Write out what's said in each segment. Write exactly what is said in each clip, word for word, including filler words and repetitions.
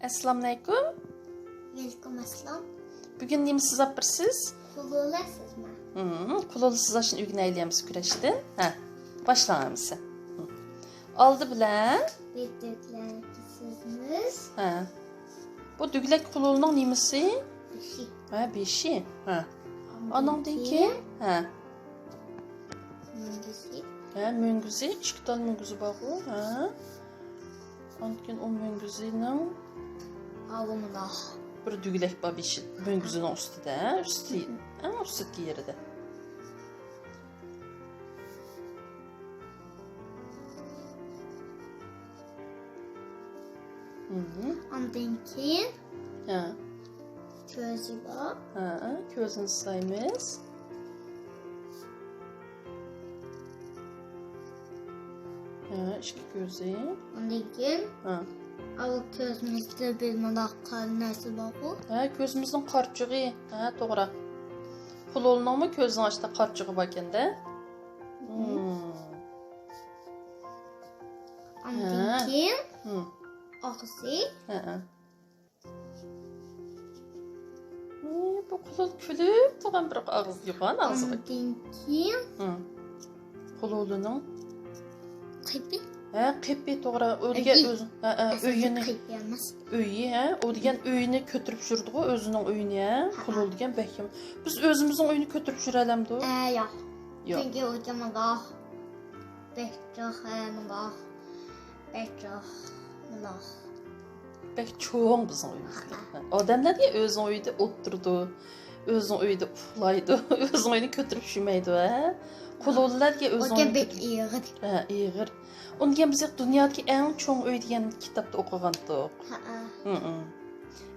ئەسسالامۇئەلەيكۇم. ۋەئەلەيكۇم ئەسسالام. بۈگۈن نېمە سىزاپ بېرىسىز؟ قۇلۇلە سىزما. ھىم، قۇلۇلە سىزاشنى ئۆگىنەيلى ئەمىسە كۈرەشتىن. ھە، باشلاڭ ئەمىسە. ھىم. ئالدى بىلەن بىر دۆگلەك سىزىمىز. ھە. بۇ دۆگلەك قۇلۇلىنىڭ نېمىسى؟ بېشى. ھە، بېشى. ھە. ئاندىن ئانىڭدىن كېيىن؟ كېيىن؟ ھە. مۈڭگۈزى. ھە، مۈڭگۈزى، ئىككى تال مۈڭگۈزى بارغۇ، ھە. ئاندىن كېيىن ئۇ مۈڭگۈزىنىڭ ئاۋۇ مۇنداق بىر دۆگلەك بار بېشى، مۈڭگۈزىنىڭ ئۈستىدە، ئۈستى، ئەڭ ئۈستىدىكى يېرىدە. مم. ئاندىن كېيىن ھە. كۆزى بار. ھە، كۆزىنى سىزايمىز. ھە، ئىككى كۆزى. ئاندىن كېيىن ھە. ئاۋۇ كۆزىمىزدە بىر مۇنداق قارا نەرسە بارغۇ. ھە، كۆزىمىزنىڭ قارىچۇقى. ھە، توغرا. قۇلۇلىنىڭمۇ كۆزىنىڭ ئىچىدە قارىچۇقى باركەن-دە. مم. ئاندىن ھە. كېيىن مم. ئاغزى. ھە. ئى، بۇ قۇلۇل كۈلۈپ تۇرغان بىر ئاغزى، يوغان ئاغزىغا. ئاندىن كېيىن مم. قۇلۇلىنىڭ قېپى. ھە، قېپى، توغرا. ئۆيگە ئۆيى. ئۆز-، ھە، ھە، ئەسلىدە ئۆيىنى. قېپى ئەمەس. ئۆيى، ھە، ئۇ دېگەن ئۆيىنى كۆتۈرۈپ يۈرىدىغۇ، ئۆزىنىڭ ئۆيىنى، ھە. ھە. قۇلۇل دېگەن بەك يامان. بىز ئۆزىمىزنىڭ ئۆيىنى كۆتۈرۈپ يۈرەلەمدۇق؟ ئە، ياق. ياق. چۈنكى ئۇ مۇنداق بەك جىق، ھە، مۇنداق بەك جىق، مۇنداق. بەك چوڭ بىزنىڭ ئۆيىمىز. ھە. ئادەملەرگە ئۆزىنىڭ ئۆيىدە ئولتۇرىدۇ، ئۆزىنىڭ ئۆيىدە ئۇخلايدۇ، ئۆزىنىڭ ئۆيىنى كۆتۈرۈپ يۈرمەيدۇ، ھە. قۇلۇلىلەرگە ئۆزىنىڭ ئۆيىنى بەك كۆتۈرۈپ ئېغىر. ھە، ئېغىر. ئۇنى دېگەن بىز دۇنيادىكى ئەڭ چوڭ ئۆي دېگەن كىتابتا ئوقۇغانتۇق. ھەئە. ھىم.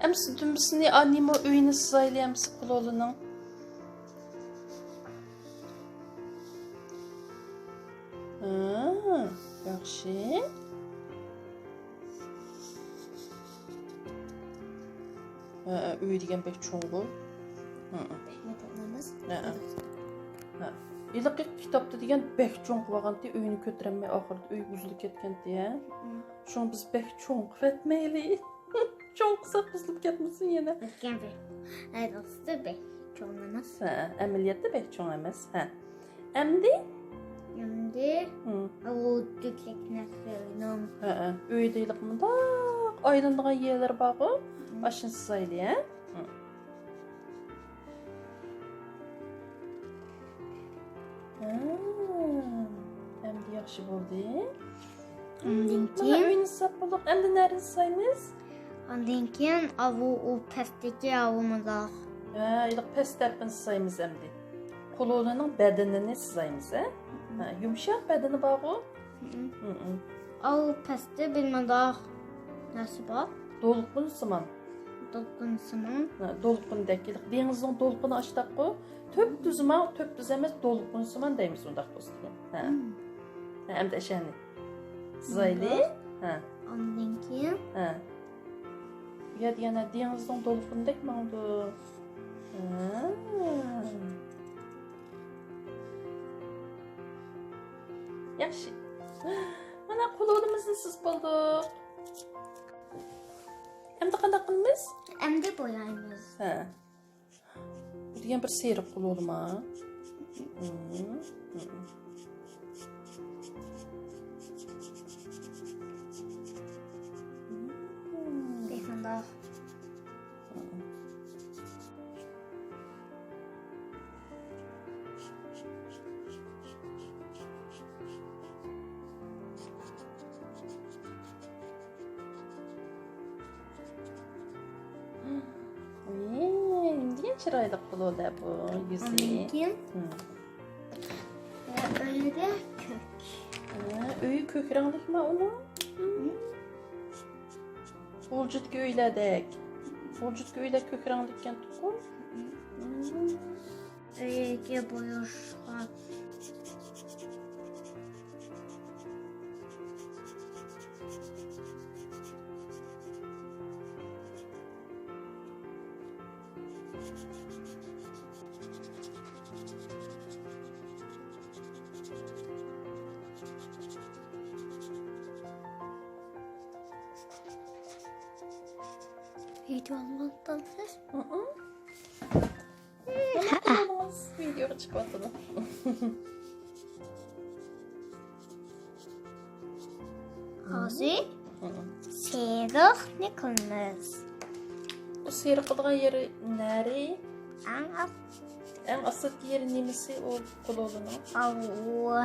ئەمسە دۈمبىسىنى، ئا، نېمە ئۆيىنى سىزايلى ئەمسە قۇلۇلىنىڭ. ھە، ياخشى. ھە، ئۆي دېگەن بەك چوڭغۇ. ھە. ھە. ھە. ھېلىقى كىتابتا دېگەن بەك چوڭ قىلىۋالغانتى، ئۆينى كۆتۈرەلمەي ئاخىرىدا ئۆي بۇزۇلۇپ كەتكەنتى، ھە؟ شۇڭا بىز بەك چوڭ قىلىۋەتمەيلى. چوڭ قىلساق بۇزۇلۇپ كەتمىسۇن يەنە. لېكىن بەك، ھە، دوستى بەك چوڭ ئەمەس. ھە، ئەمەلىيەتتە بەك چوڭ ئەمەس. ھە. ئەمدى؟ ئەمدى ھىم. ئاۋۇ دۆگلەك نەرسىلەرنىڭ. ھە، ھە. ئۆيدە ھېلىقى مۇنداق ئايلىنىدىغان يەرلىرى بارغۇ. ھىم. ئاشۇنى سىزايلى، ھە؟ ھىم. ھە، ئەمدى ياخشى بولدى. ئاندىن مانا كېيىن ئۆينى سىزىپ بولدۇق. ئەمدى نەرىنى سىزايمىز؟ ئاندىن كېيىن ئاۋۇ، ئۇ پەستىكى ئاۋۇ مۇنداق. ھە، ھېلىقى پەس تەرىپىنى سىزايمىز ئەمدى. قۇلۇلىنىڭ بەدىنىنى سىزايمىز، ھە؟ ھە، يۇمشاق بەدىنى بارغۇ. ھىم. ھىم. ئاۋۇ پەستە بىر مۇنداق نەرسە بار. دولقۇنسىمان. دولقۇنسىمان. ھە، دولقۇندەك. دېڭىزنىڭ دولقۇنى ئاشتاققۇ. تۈپتۈزما، تۈپتۈز ئەمەس، دولقۇنسىمان دەيمىز ئۇنداق بولسا. ھە. ھىم. ھە، ئەمدى ئەشەنى سىزايلى. ھە. ئاندىن كېيىن؟ ھە. يا دېگەنە دېڭىزنىڭ دولقۇنىدەك ماڭىدۇ. ھە. ياخشى. مانا قۇلۇلىمىزنى سىزىپ بولدۇق. ئەمدى قانداق قىلىمىز؟ ئەمدى بويايمىز. ھە. بۇ دېگەن بىر سېرىق قۇلۇلىما. بېشىندا. ئى، نېمىدېگەن چىرايلىق بولۇۋالدى بۇ يۈزى. ئاندىن كېيىن ھىم. ئۆيىدە كۆك. ھە، ئۆيى كۆك رەڭلىكما ئۇنىڭ؟ ھىم. غۇلجىدىكى ئۆيلەردەك. غۇلجىدىكى ئۆيلەر كۆك رەڭلىككەنتۇقۇ. ھىم. ئۆيىگە بوياشقان. ۋىدىيو ئالماپتىمسىز؟ ۋىدىيوغا چىقىۋاتىدۇ. ھازىر سېرىقنى قىلىمىز. بۇ سېرىقىدىغان يېرى نەرى؟ ئەڭ ئاست. ئەڭ ئاستىدىكى يېرى نېمىسى ئۇ قۇلۇلىنىڭ؟ ئاۋۇ.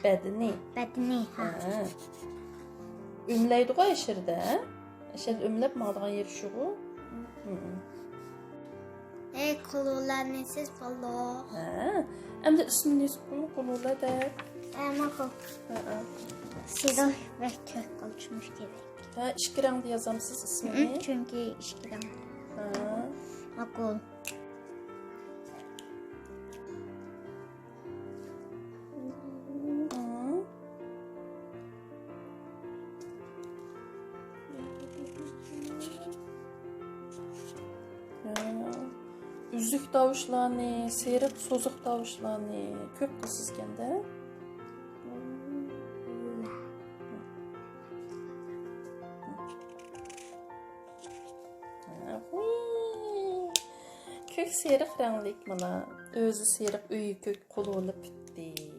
بەدىنى. بەدىنى ھا. ئۆملەيدىغۇ ئەشىرىدە. ئەشىرىدە ئۆملەپ ماڭىدىغان يېرى شۇغۇ. ئەي قۇلۇلەرنى سىز بالىلار. ھە. ئەمدى ئىسمىنى يېزىپ قويۇڭ، قۇلۇلە دەپ. ئە ماقۇل. سېرىق ۋە كۆك قىلىشىمىز كېرەك. ھە، ئىككى رەڭدە يازامسىز ئىسمىنى؟ چۈنكى ئىككى رەڭ. ھە. ماقۇل. ئۈزۈك تاۋۇشلارنى، سېرىق سوزۇق تاۋۇشلارنى كۆپ قىلىسىزكەندە. كۆك سېرىق رەڭلىك مانا. ئۆزى سېرىق، ئۆيى كۆك، قولى پۈتتى.